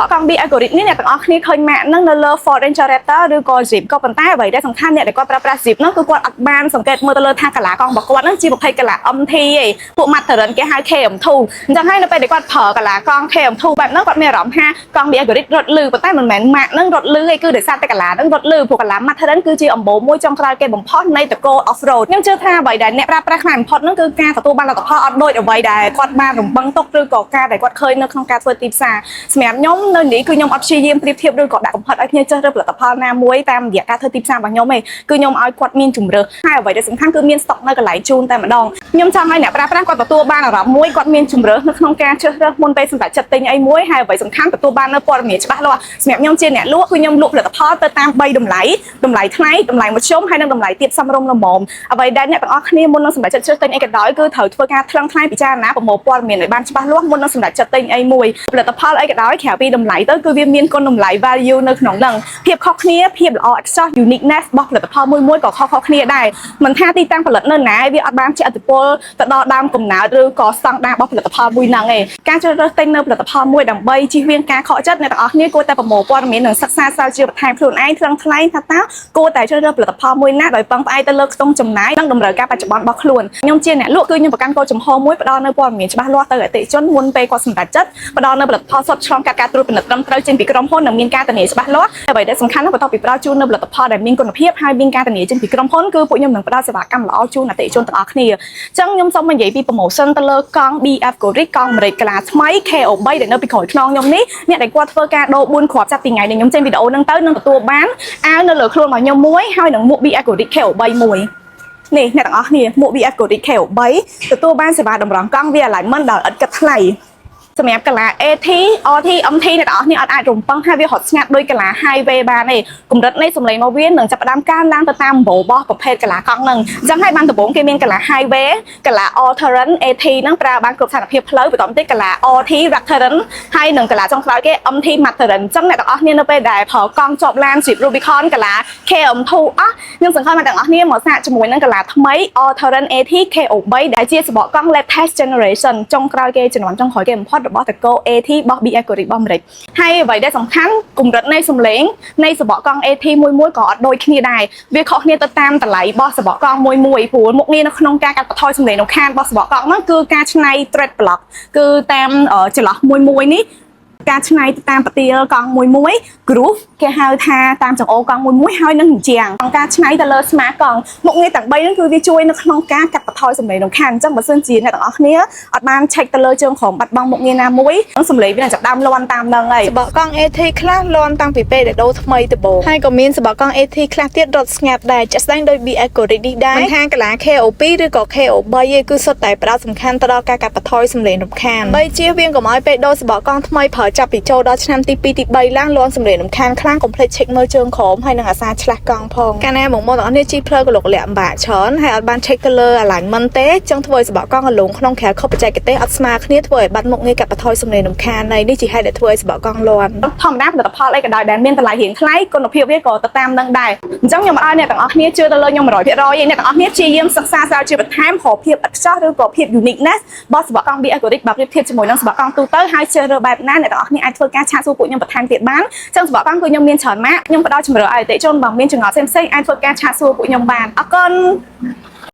កកង់ BF Goodrich នេះអ្នកទាំងអស់គ្នាឃើញម៉ាកហ្នឹងនៅលើ Ford Ranger Raptor ឬក៏ Jeep ក៏ប៉ុន្តែអ្វីដែលសំខាន់អ្នកដែលគាត់ប្រើប្រាស់ Jeep ហ្នឹងគឺគាត់អត់បានសង្កេតមើលទៅលើថាកាឡាកង់របស់គាត់ហ្នឹងជាប្រភេទកាឡា MT ឯងពួក mud terrain គេហៅ KM2 អញ្ចឹងហើយនៅពេលដែលគាត់ប្រើកាឡាកង់ KM2 បែបហ្នឹងគាត់មានអារម្មណ៍ថាកង់ BF Goodrich រត់លឺប៉ុន្តែមិនមែនម៉ាកហ្នឹងរត់លឺឯងគឺដោយសារតែកាឡាហ្នឹងរត់លឺព្រោះកាឡា mud terrain គឺជាអំបូរមួយចុងក្រោយគេបំផុតនៃត្រកូល off road ខ្ញុំជឿថាអ្វីដែលអ្នកប្រើប្រាស់ខ្លាំងបំផុតហ្នឹងគឺការទទួលបានលទ្ធផលអត់ដូចអ្វីដែលគាត់បានរំពឹងទុកឬក៏ការដែលគាត់ឃើញនៅក្នុងការធ្វើទីផ្សារសម្រាប់ខ្ញុំនៅនេះគឺខ្ញុំអត់ព្យាយាមប្រៀបធៀបឬក៏ដាក់កំហិតឲ្យគ្នាចេះរើសផលិតផលណាមួយតាមរយៈការធ្វើទីផ្សាររបស់ខ្ញុំឯងគឺខ្ញុំឲ្យគាត់មានជំរើសហើយអ្វីដែលសំខាន់គឺមានស្តុកនៅកន្លែងជូនតែម្ដងខ្ញុំចង់ឲ្យអ្នកប្រើប្រាស់គាត់ទទួលបានអារម្មណ៍មួយគាត់មានជំរើសនៅក្នុងការជ្រើសរើសមុនពេលសម្រេចចិត្តទិញអីមួយហើយអ្វីសំខាន់ទទួលបាននៅព័ត៌មានច្បាស់លាស់សម្រាប់ខ្ញុំជាអ្នកលក់គឺខ្ញុំលក់ផលិតផលទៅតាម3តម្លៃតម្លៃថ្លៃតម្លៃមធ្យមហើយនិងតម្លៃទាបសមរម្យល្មមអ្វីដែលអ្នកទាំងអស់គ្នាមុននឹងសម្រេចចិត្តជ្រើសទិញអីក៏ដោយគឺត្រូវធ្វើការថ្លឹងថ្លែងពិចារណាប្រមូលព័ត៌មានឲ្យបានច្បាស់លាស់មុននឹងសម្រេចចិត្តទិញអីមួយផលិតផលអីក៏ដោយក្រៅពីតម្លៃទៅគឺវាមានគុណតម្លៃ value នៅក្នុងហ្នឹងភាពខុសគ្នាភាពល្អឥតខ្ចោះ uniqueness របស់ផលិតផលមួយមួយក៏ខុសៗគ្នាដែរមិនថាទីតាំងផលិតនៅណាវាអត់បានជះឥទ្ធិពលទៅដល់ដើមកំណើតឬក៏ស្តង់ដាររបស់ផលិតផលមួយហ្នឹងឯងការជ្រើសរើសទិញនៅផលិតផលមួយដើម្បីជៀសវាងការខកចិត្តអ្នកទាំងអស់គ្នាគួរតែប្រមូលព័ត៌មាននិងសិក្សាស្រាវជ្រាវបន្ថែមខ្លួនឯងថ្លឹងថ្លែងថាតើគួរតែជ្រើសរើសផលិតផលមួយណាដោយពឹងផ្អែកទៅលើខ្ទង់ចំណាយនិងតម្រូវការបច្ចុប្បន្នរបស់ខ្លួនខ្ញុំជាអ្នកលក់គឺខ្ញុំប្រកាន់គោលជំហរមួយផ្ដល់នៅព័ត៌មានច្បាស់លាស់ទៅអតិថិជនមុនពេលគាត់សម្រេចចិត្តផ្ដល់នៅផលិតផលសុទ្ធឆ្លងកាត់ការត្រួតពិនិត្យត្រឹមត្រូវចេញពីក្រុមហ៊ុននិងមានការធានាច្បាស់លាស់អ្វីដែលសំខាន់នោះបន្ទាប់ពីផ្ដល់ជូននៅផលិតផលដែលមានគុណភាពហើយមានការធានាចេញពីក្រុមហ៊ុនគឺពួកខ្ញុំនឹងផ្ដល់សេវាកម្មល្អជូនអតិថិជនទាំងអស់គ្នាអញ្ចឹងខ្ញុំសូមនិយាយពី promotion ទៅលើកង់ BF Goodrich កង់អាមេរិកកាឡាថ្មី KO3 ដែលនៅពីក្រោយខ្នងខ្ញុំនេះអ្នកដែលគាត់ធ្វើការដូរ4គ្រាប់ចាប់ពីថ្ងៃនេះខ្ញុំចេញវីដេអូហ្នឹងទៅនឹងទទួលបានអាវនៅលើខ្លួនរបស់ខ្ញុំមួយហើយនឹងមួក BF Goodrich KO3 មួយនេះអ្នកទាំងអស់គ្នាមួក BF Goodrich KO3 ទទួលបានសេវាតម្រង់កង់វា alignment ដោយឥតគិតថ្លៃសម្រាប់កាឡា AT RT MT អ្នកទាំងអស់គ្នាអត់អាចរំពឹងថាវារត់ស្ងាត់ដោយកាឡា highway បានទេកម្រិតនៃសំឡេងរបស់វានឹងចាប់ផ្ដើមកើនឡើងទៅតាមអំបូររបស់ប្រភេទកាឡាកង់ហ្នឹងអញ្ចឹងហើយបានដំបូងគេមានកាឡា highway កាឡា all terrain AT ហ្នឹងប្រើបានគ្រប់ស្ថានភាពផ្លូវបន្តទៀតកាឡា RT rough terrain ហើយនិងកាឡាចុងក្រោយគេ MT mud terrain អញ្ចឹងអ្នកទាំងអស់គ្នានៅពេលដែលប្រើកង់ជាប់ឡាន Jeep Rubicon កាឡា KM2 អស់ខ្ញុំសង្ឃឹមថាទាំងអស់គ្នាមកសាកជាមួយនឹងកាឡាថ្មី All Terrain AT KO3 ដែលជាសំបកកង់ latest generation ចុងក្រោយគេជំនាន់ចុងក្រោយគេបំផុតរបស់ត្រកូល AT របស់ BF Goodrich របស់អាមេរិកហើយអ្វីដែលសំខាន់កម្រិតនៃសំឡេងនៃសំបកកង់ AT មួយមួយក៏អត់ដូចគ្នាដែរវាខុសគ្នាទៅតាមតម្លៃរបស់សំបកកង់មួយមួយព្រោះមុខងារនៅក្នុងការកាត់បន្ថយសំឡេងរំខានរបស់សំបកកង់ហ្នឹងគឺការច្នៃ tread block គឺតាមចន្លោះមួយមួយនេះការច្នៃទៅតាមប្រទាលកង់មួយមួយ groove គេហៅថាតាមចង្អូរកង់មួយមួយហើយនឹងជញ្ជាំងការច្នៃទៅលើស្មាកង់មុខងារទាំង3ហ្នឹងគឺវាជួយនៅក្នុងការកាត់បន្ថយសំឡេងរំខានអញ្ចឹងបើសិនជាអ្នកទាំងអស់គ្នាអត់បាន check ទៅលើជើងក្រោមបាត់បង់មុខងារណាមួយនឹងសំឡេងវានឹងចាប់ដើមលាន់តាមហ្នឹងហើយ សបកកង់ AT ខ្លះលាន់តាំងពីពេលដែលដូរថ្មីដំបូងហើយក៏មានសបកកង់ AT ខ្លះទៀតរត់ស្ងាត់ដែរជាក់ស្ដែងដោយ BF Goodrich នេះដែរមិនថាកាឡា KO2 ឬក៏ KO3 ឯងគឺសុទ្ធតែផ្ដោតសំខាន់ទៅដល់ការកាត់បន្ថយសំឡេងរំខានបីជៀសវាងកុំឲ្យពេលដូរសបកកង់ថ្មីប្រើចាប់ពីចូលដល់ឆ្នាំទី2ទី3ឡើងលាន់សំឡេងរំខានខ្លាំងកុំភ្លេច check មើលជើងក្រោមហើយនឹងអាសាឆ្លាស់កង់ផងកាលណាបងប្អូនទាំងអស់គ្នាជិះផ្លូវកលុកលាក់អំបាក់ច្រើនហើយអត់បាន check ទៅលើ alignment ទេចឹងធ្វើឲ្យសបកកង់រលោងក្នុងក្រៅខុសបច្ចេកទេសអត់ស្មើគ្នាធ្វើឲ្យបាត់មុខងារកាត់បន្ថយសំឡេងរំខានហើយនេះជាហេតុដែលធ្វើឲ្យសបកកង់លាន់ ធម្មតាផលិតផលអីក៏ដោយដែលមានតម្លៃរៀងថ្លៃគុណភាពវាក៏ទៅតាមនឹងដែរអញ្ចឹងខ្ញុំអត់ឲ្យអ្នកទាំងអស់គ្នាជឿទៅលើខ្ញុំ100%ទេអ្នកទាំងអស់គ្នាព្យាយាមសិក្សាស្រាវជ្រាវបន្ថែមរកភាពឥតខ្ចោះឬក៏ភាព uniqueness របស់សបកកង់ BF Goodrich បើប្រៀបធៀបជាមួយនឹងសបកកង់ទូទៅហើយជ្រើសរើសបែបណាអ្នកទាំងអស់គ្នាអាចធ្វើការ chat សួរពួកខ្ញុំបន្ថែមទៀតបានអញ្ចឹងសបកកង់គឺខ្ញុំមានច្រើនម៉ាកខ្ញុំផ្ដល់ជម្រើសឲ្យអតិថិជនបើមានចម្ងល់ផ្សេងៗអាចធ្វើការ chat សួរពួកខ្ញុំបានអរគុណ។